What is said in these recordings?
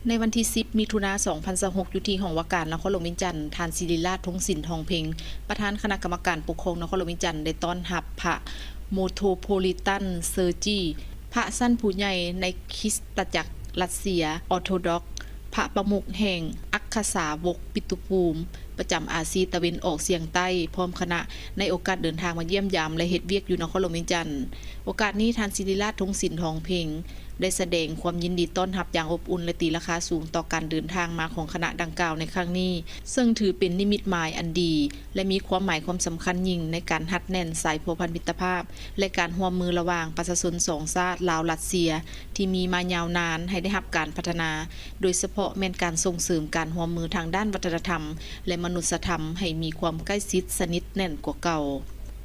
ໃນວັນທີສິບ ມິຖຸນາ ສອງພັນຊາວຫົກ ຢູ່ທີ່ຫ້ອງວ່າການນະຄອນຫຼວງວຽງຈັນ, ທ່ານ ສິລິລາດ ທົງສິນ ທອງເພັງ ປະທານຄະນະກຳມະການປົກຄອງນະຄອນຫຼວງວຽງຈັນ ໄດ້ຕ້ອນຮັບພະໂມໂທໂພລິຕັນເຊີຈີ ພະຊັ້ນຜູ້ໃຫຍ່ໃນຄຣິສຕະຈັກຣັດເຊຍອໍໂທດັອກ ພະປະມຸກແຫ່ງອັກຄະສາວົກປິຕຸພູມ ປະຈຳອາຊີຕາເວັນອອກສຽງໃຕ້ ພ້ອມຄະນະ ໃນໂອກາດເດີນທາງມາຢ້ຽມຢາມ ແລະ ເຮັດວຽກຢູ່ນະຄອນຫຼວງວຽງຈັນ. ໂອກາດນີ້ ທ່ານ ສິລິລາດ ທົງສິນ ທອງເພັງ ໄດ້ສະແດງຄວາມຍິນດີຕ້ອນຮັບຢ່າງອົບອຸ່ນ ແລະ ຕີລາຄາສູງຕໍ່ການເດີນທາງມາຂອງຄະນະດັ່ງກ່າວໃນຄັ້ງນີ້, ເຊິ່ງຖືເປັນນິມິດໝາຍອັນດີ ແລະ ມີຄວາມໝາຍຄວາມສຳຄັນຍິ່ງໃນການຮັດແໜ້ນສາຍພົວພັນມິດຕະພາບ ແລະ ການຮ່ວມມືລະຫວ່າງປະຊາຊົນສອງຊາດ ລາວ-ລັດເຊຍ ທີ່ມີມາຍາວນານ ໃຫ້ໄດ້ຮັບການພັດທະນາ, ໂດຍສະເພາະແມ່ນການສົ່ງເສີມການຮ່ວມມືທາງດ້ານວັດທະນະທຳ ແລະ ມະນຸດສະທຳໃຫ້ມີຄວາມໃກ້ຊິດສະໜິດແໜ້ນກວ່າເກົ່າ.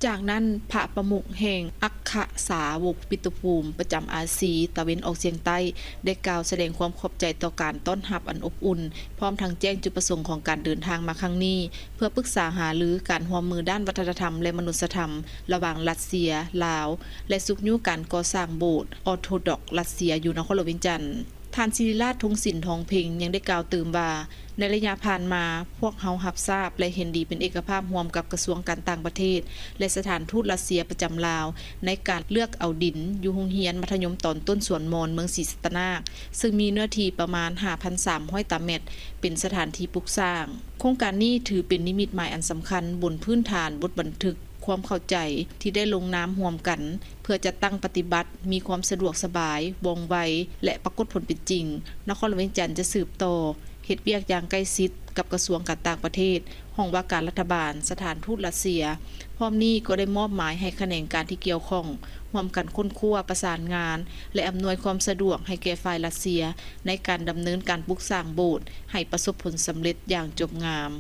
ຈາກນັ້ນ ພະປະມຸກແຫ່ງອັກຄະສາວົກປິຕຸພູມ ປະຈຳອາຊີຕາເວັນອອກສຽງໃຕ້ ໄດ້ກ່າວສະແດງຄວາມຂອບໃຈຕໍ່ການຕ້ອນຮັບອັນອົບອຸ່ນ, ພ້ອມທັງແຈ້ງຈຸດປະສົງຂອງການເດີນທາງມາຄັ້ງນີ້ ເພື່ອປຶກສາຫາລືການຮ່ວມມືດ້ານວັດທະນະທຳ ແລະ ມະນຸດສະທຳ ລະຫວ່າງລັດເຊຍ, ລາວ ແລະ ຊຸກຍູ້ການກໍ່ສ້າງໂບດອໍໂທດັອກຣັດເຊຍຢູ່ນະຄອນຫຼວງວຽງຈັນ. ທ່ານ ສິລິລາດ ທົງສິນ ທອງເພັງ ຍັງໄດ້ກ່າວຕື່ມວ່າ, ໃນໄລຍະຜ່ານມາ, ພວກເຮົາຮັບຊາບ ແລະ ເຫັນດີເປັນເອກະພາບຮ່ວມກັບກະຊວງການຕ່າງປະເທດ ແລະ ສະຖານທູດຣັດເຊຍປະຈຳລາວ ໃນການເລືອກເອົາດິນຢູ່ໂຮງຮຽນມັດທະຍົມຕອນຕົ້ນສວນມອນ ເມືອງສີສັດຕະນາກ, ເຊິ່ງມີເນື້ອທີ່ປະມານຫ້າພັນສາມຮ້ອຍຕາແມັດ ເປັນສະຖານທີ່ປຸກສ້າງ. ໂຄງການນີ້ຖືເປັນນິມິດໝາຍອັນສຳຄັນບົນພື້ນຖານບົດບັນທຶກຄວາມເຂົ້າໃຈທີ່ໄດ້ລົງນາມຮ່ວມກັນ ເພື່ອຈັດຕັ້ງປະຕິບັດ, ມີຄວາມສະດວກສະບາຍ, ວ່ອງໄວ ແລະ ປາກົດຜົນເປັນຈິງ. ນະຄອນຫຼວງວຽງຈັນຈະສືບຕໍ່ເຮັດວຽກຢ່າງໃກ້ຊິດກັບກະຊວງການຕ່າງປະເທດ, ຫ້ອງວ່າການລັດຖະບານ, ສະຖານທູດຣັດເຊຍ. ພ້ອມນີ້ກໍໄດ້ມອບໝາຍໃຫ້ຂະແໜງການທີ່ກ່ຽວຂ້ອງ ຮ່ວມກັນຄົ້ນຄວ້າ, ປະສານງານ ແລະ ອຳນວຍຄວາມສະດວກໃຫ້ແກ່ຝ່າຍຣັດເຊຍ ໃນການດຳເນີນການປຸກສ້າງໂບດໃຫ້ປະສົບຜົນສຳເລັດຢ່າງຈົບງາມ.